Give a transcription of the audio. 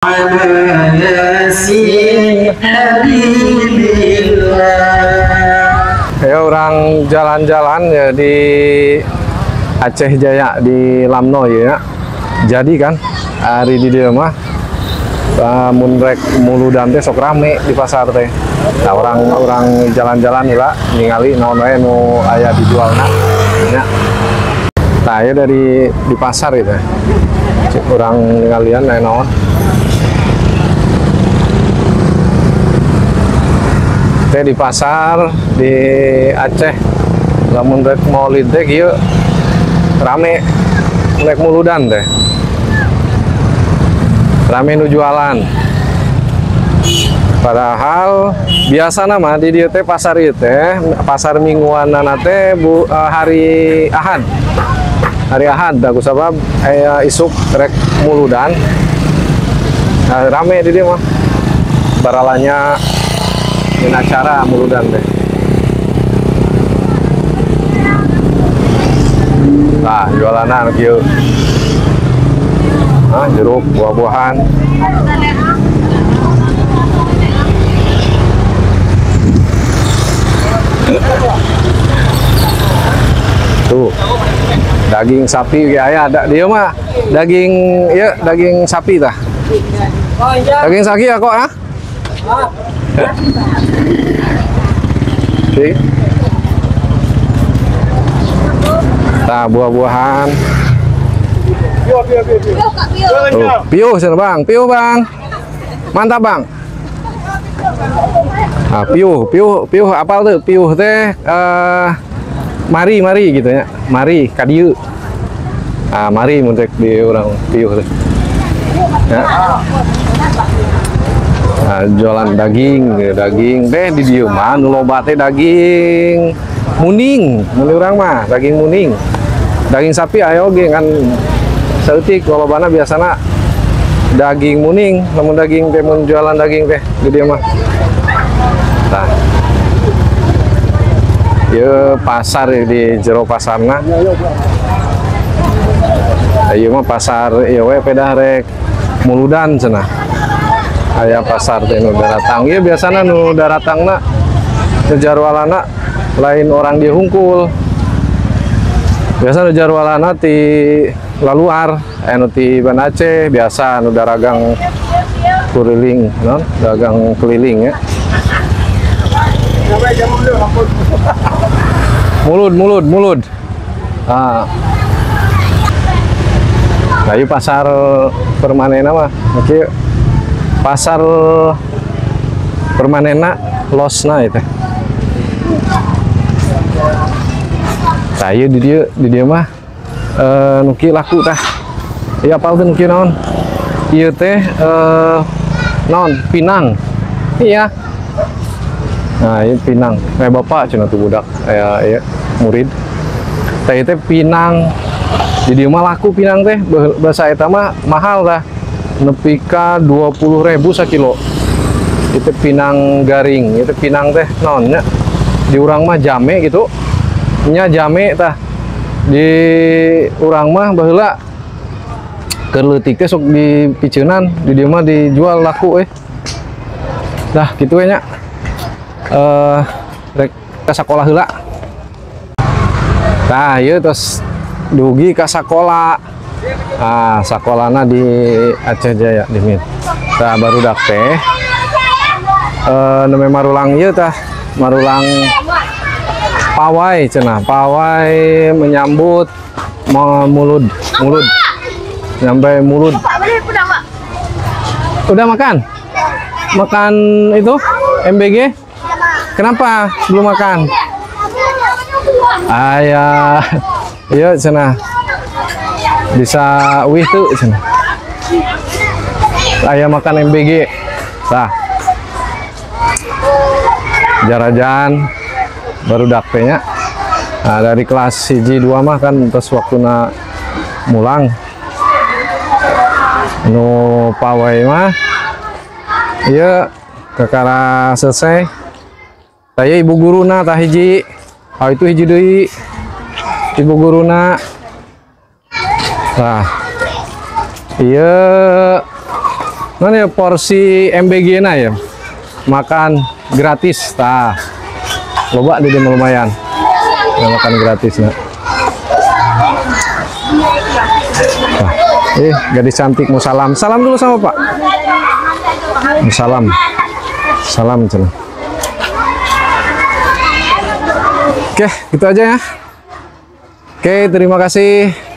على ياسين حبيب الله. Ya, orang jalan-jalan ya di Aceh Jaya di Lamno ya. Jadi kan hari di dieu mah mun rek muludan teh sok rame di pasar teh. Nah, orang jalan-jalan heula ningali naon wae nu aya dijualna nya. Nah, ya dari di pasar itu. Cek urang ningalian aya naon. Teh di pasar di Aceh lamun rek maulid teh kieu rame, rek muludan teh rame nu jualan. Padahal biasana mah di dieu teh pasar ieu teh pasar mingguanana teh bu, hari Ahad. Hari Ahad da kusabab aya isuk rek muludan. Nah, rame di dieu mah. Baralanya dina acara muludan teh. Nah, jualanan kieu. Nah, jeruk, buah-buahan. Tuh. Daging sapi ge aya ada dieu mah. Daging ieu daging sapi tah. Daging sapi ya kok ah? Oke. Nah, buah-buahan. Tuh, piuh sana bang, piuh bang. Mantap bang. Nah, piuh, piuh, piuh apal tuh? Piuh teh mari mari gitu ya. Mari ka dieu. Ah, mari mun rek di urang piuh teh. Ya. Nah, jualan daging, daging teh di dieu mah nu loba teh daging muning, mun urang mah daging muning. Daging sapi aya oge kan saeutik lolobana biasana daging muning, lamun daging teh mun jualan daging teh di dieu mah. Tah. Ieu pasar di jero pasarna. Ieu mah pasar ieu we pedah rek muludan cenah. Aya pasar teh nu daratang. Ieu biasana nu daratangna nu jarwalana lain orang di hungkul. Biasa nu jarwalana ti laluar, anu ti Banda Aceh biasa nu daragang kuriling, non? Dagang keliling ya. Mulud, mulud, mulud. Ah. Nah, ieu pasar permanena mah. Oke. Pasar permanena losna itu. Nah, ieu di dieu mah nu kieu laku tah. Ieu apal teh nu kieu naon? Ieu teh naon? Pinang. Iya. Nah, ieu pinang. Bapak cenah tuh budak aya ieu murid. Teh ieu teh pinang. Di dieu mah laku pinang teh, bahasa eta mah mahal tah. Nepi ka 20.000 sakilo. Itu pinang garing, itu pinang teh naon nya? Di urang mah jame gitu. Nya jame tah. Di urang mah baheula keur leutik teh sok dipiceunan, di dieu mah dijual laku Dah kitu we nya. Rek ka sakola heula. Tah ieu tos dugi ka sakola. Ah, sakolana di Aceh Jaya di Min. Tah barudak teh nembe marulang ieu tah, marulang pawai cenah, pawai menyambut mulud, mulud. Nyampe mulud. Udah makan? Makan itu MBG? Kenapa belum makan? Ayah, iya cenah. Bisa wih tuh cenah. Ayah makan MBG. Tah. Jarajan barudak teh nya. Nah, dari kelas 1 2 mah kan terus waktuna mulang. Nu pawai mah ieu kakara selesai. Tah ibu guruna tah hiji. Ah itu hiji deui. Ibu guruna. Nah, ieu Mana ya porsi MBG na ya? Makan gratis tah. Loba di dieu lumayan. Ya, makan gratis nah. Tah. Gadis cantik mau salam. Salam dulu sama Pak. Mau salam. Salam cenah. Oke, gitu aja ya. Oke, terima kasih.